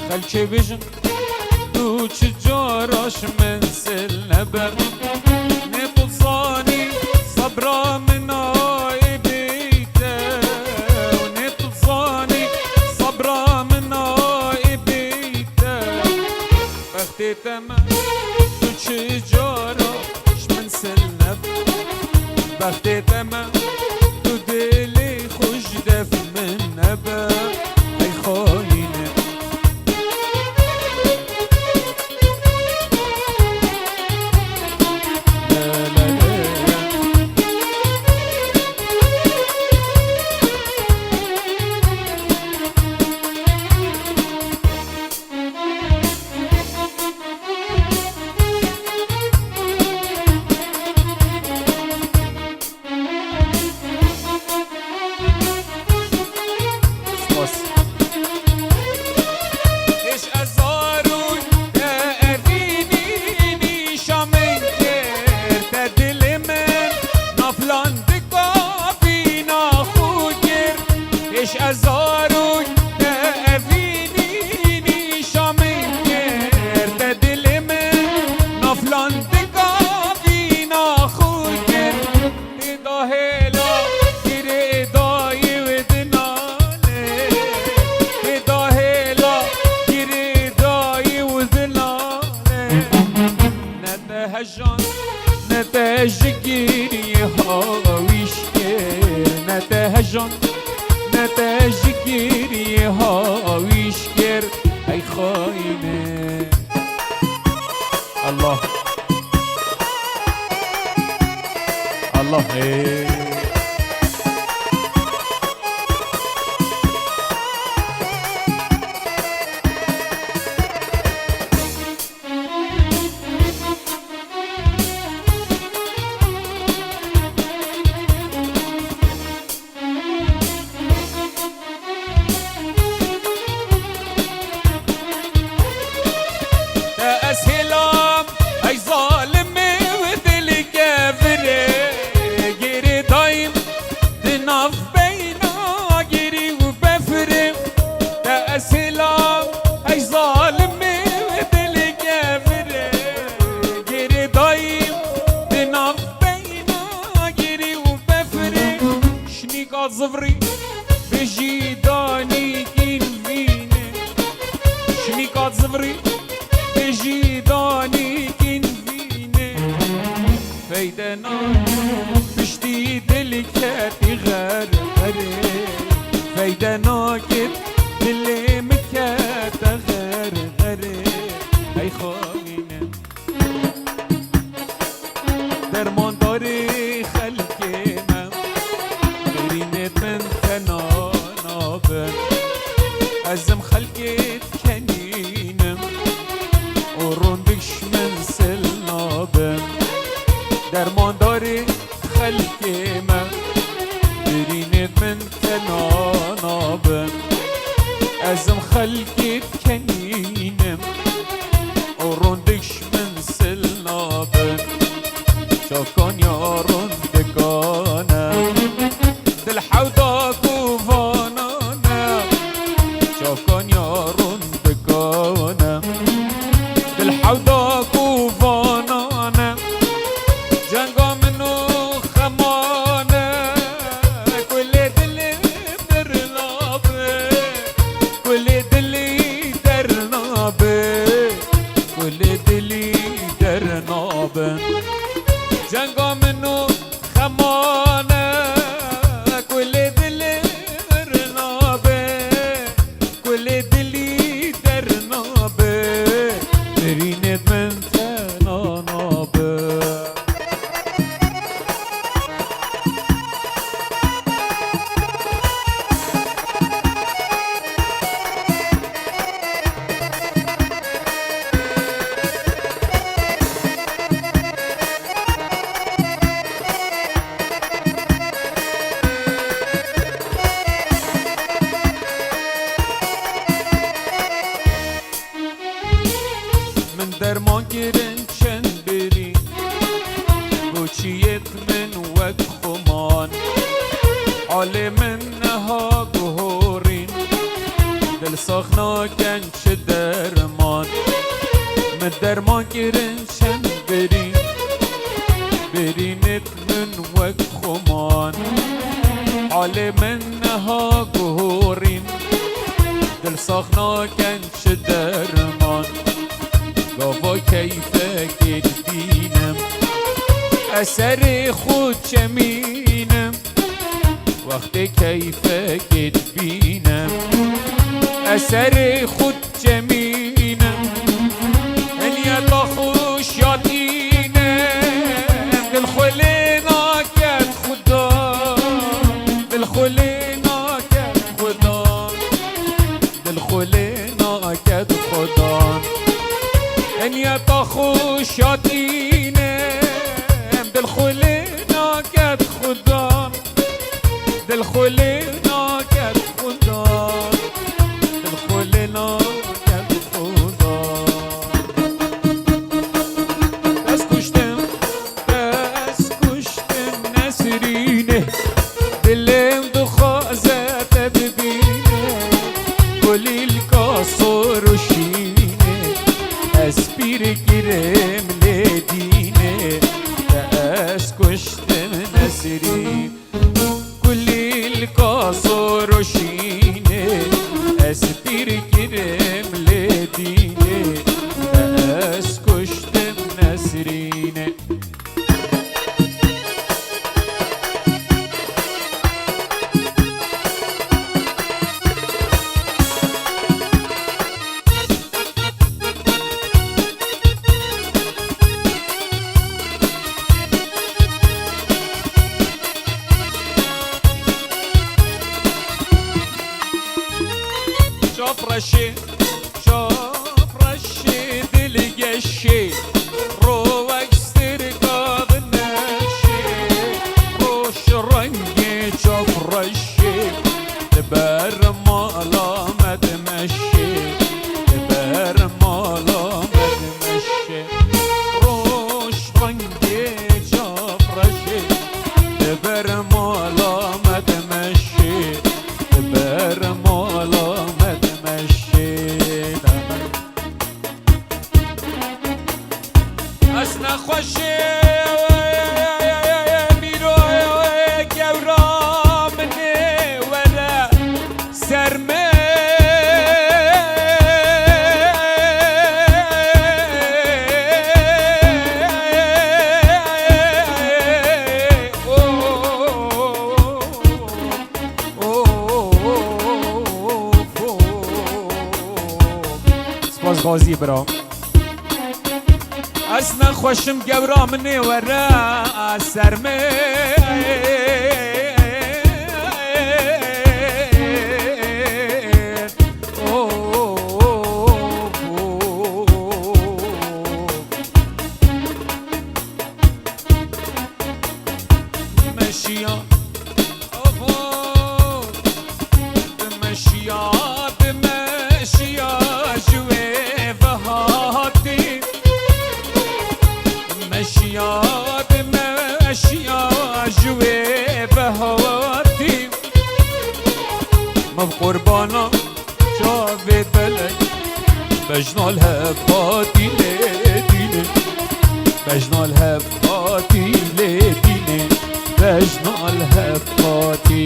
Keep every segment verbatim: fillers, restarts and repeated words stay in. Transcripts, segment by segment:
Xelkê bijin, tu çi cara ji min sil nebe. Nê tu zanî, sebra min a ê bêyî te. Û nê tu zanî, sebra min a ê bêyî te. Bextê te me, tu çi cara ji min sil nebe. Bextê te me, tu dilê xwe ji def min nebe, ey xayîne. Spas. Êş ez zarûn te evînî nîşa min kir, te dilê min naflandika vîna xwe kir. Êş ez zarûn te evînî nîşa min kir, te dilê min naflandika vîna xwe kir. Tê da hêla girêdayî û dinalê. Tê da hêla girêdayî û dinalê. Ne te hejan, ne te ji girî hawîş kir. Ne te hejan, ne te ji girî hawîş kir. Ey xayîne. Allah. Allah, ey. Te ez hêlam, ey zalimê û dilkevirê, girêdayîm di nav beyna girî û befirê. Te ez hêlam, ey zalimê û dilkevirê, girêdayîm di nav beyna girî û befirê. Şinîka zivrî bijî danîkîn vînê. Şinîka zivrî bijî danîkîn vînê. Feyde nake piştî dilî ketî xerxerê. Feyde nake dilê min kete xerxerê. Ey xayîne. Dermandarê xelkê me, birînê min tena nabin. Ez im xelkê dikenînim û rûndik ji min sil nabin. Dermandarê xelkê me, birînê min tena nabin. Ez im xelkê dikenînim û rûndik ji min sil nabin. Çavkaniya rûndikane, dil hewda ku vanane. Çavkaniya rûndikane, dil hewda ku vanane. Cenga min û xemane, kulê dilê dernabe, kulê dilî dernabe, kulê dilî dernabe. Cenga min û xemane, kulê dilî dernabe, kulê dilî dernabe, birînê min tena nabe. Min derman kirin çend birî, goçiyêt min wek xuman. Halê min neha guhorîn, dil sax naken çi de Ken çi derman, gava keyfekê dibînim, ez serê xwe çemînim. Wextê keyfekê dibînim, ez serê xwe çemînim. Heniye ta xweş ya tînim, dil xwe lê naket xudan, dil xwe lê naket xudan. Dil xwe lê naket xudan. Heniye ta xweş ya tînim, dil xwe lê naket xudan. Dil xwe lê naket xudan. Dil xwe lê naket xudan. Ez kuştim, ez kuştim Nesrînê. Dilê min dixwaze te bibîne, kulîlka sor û şînê. Ez pîr kirim lê dînê, te ez kuştim Nesrîn. Kulîlka sor û şînê, ez pîr kirim lê dînê, te ez kuştim Nesrînê. Çap reşê, çap reşê dilgeşê, ro wek sirka bineşê, roş rengê çap reşê, li ber mala me dimeşê, li ber mala me dimeşê. Roş rengê çap reşê, li ber mala me dimeşê, li ber mala me dimeşê. Ez nexweşê mîroyê gewra min ê were ser min. Spas Gazî bira. Ez nexweşim gewra min ê were ser min. Meşiya. Oho. Dimeşiya, dimeşiya ji wê ve hatî. Dimeşiya, dimeşiya ji wê ve hatî. Min qurbana çavê belek, bejna li hev hatî lê dînê. Bejna li hev hatî lê dînê. Bejna li hev hatî.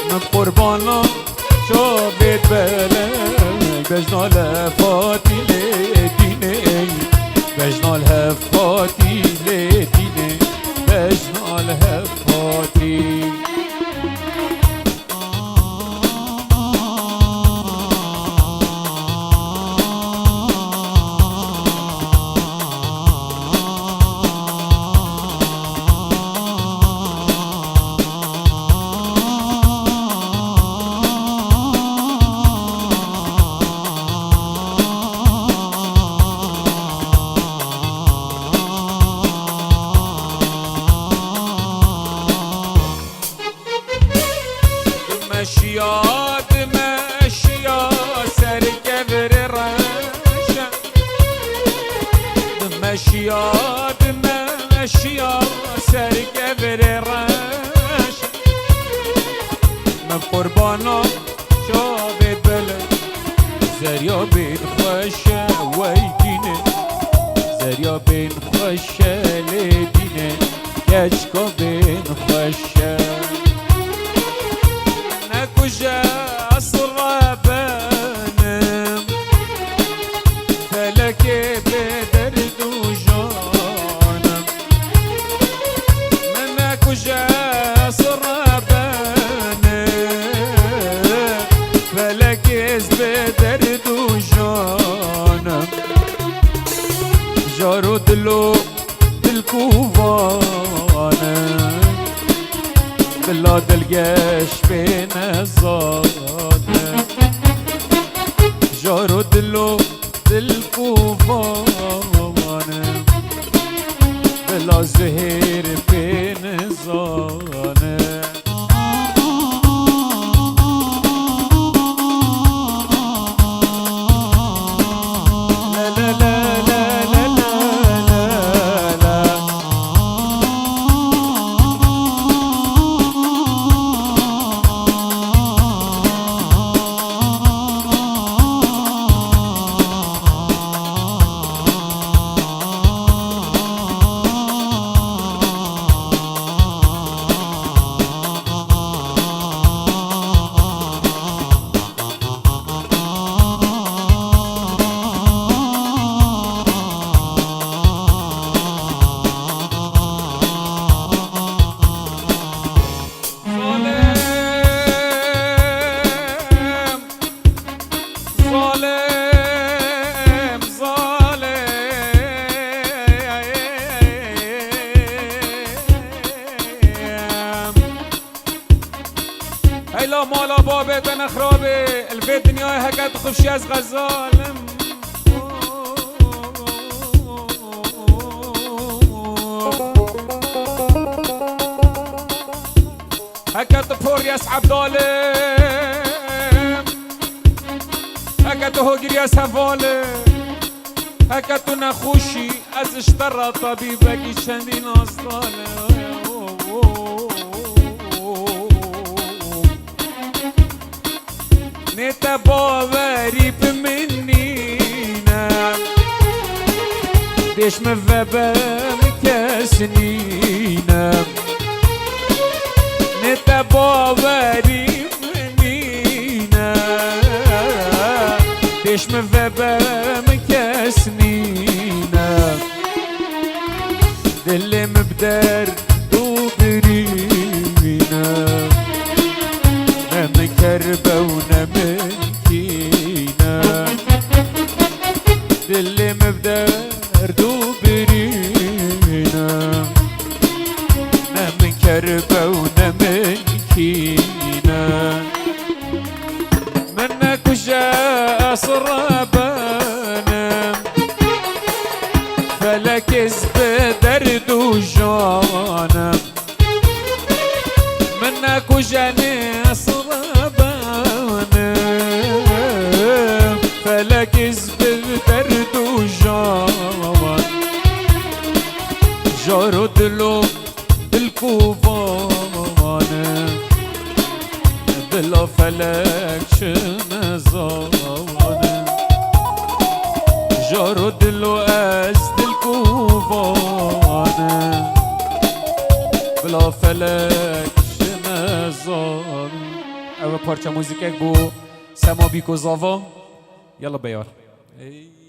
Min qurbana çavê belek, bejna li hev hatî lê dînê. Bejna li hev hatî lê dînê. Bejna li hev hatî. Dimeşiya, dimeşiya ser kevirê reşe. Dimeşiya, dimeşiya ser kevirê reşe. Min qurbana çavê belek, zerya bên xweş e wey dînê. Zerya bên xweş e lê dînê, keçka bên xweş e. Nekuje esra be Derd û janim, jar û dil û dilkuvane, bila dilgeş pê nezane. Jar û dil û dilkuvane, bila zuhêr pê nezane. Zalim, zalim, zalim. Heyla mala babê te nexrabê, li vê dinyayê heke tu xifşî ez xezalim. Heke tu porî ez hebdalim. Heke tu hogirî ez hevalim. Heke tu nexweşî ez ji te re tabîbekî çendî nazdane. Nê te bawerî bi min nîne, dêş min vebe min kes nîne. Nê te bawerî min nîne, dêş min vebe min kes nîne. Dilê min bi derd û birîne, ne min kerbe û ne min kîne. Dilê min bi derd û birîne, ne min kerbe û ne min kîne. Min nekuje ez rebenim, felek ez bi derd û janim. Min nekuje nê ez rebenim, felek ez bi derd û janim. Jar û dil û dilkuvane, bila felek çi nezane. Jar û dil û ez dilkuvane, bila felek çi nezane. Ew parça muzîkek bû Sema Bîko Zava. Yalla beyar. Ey.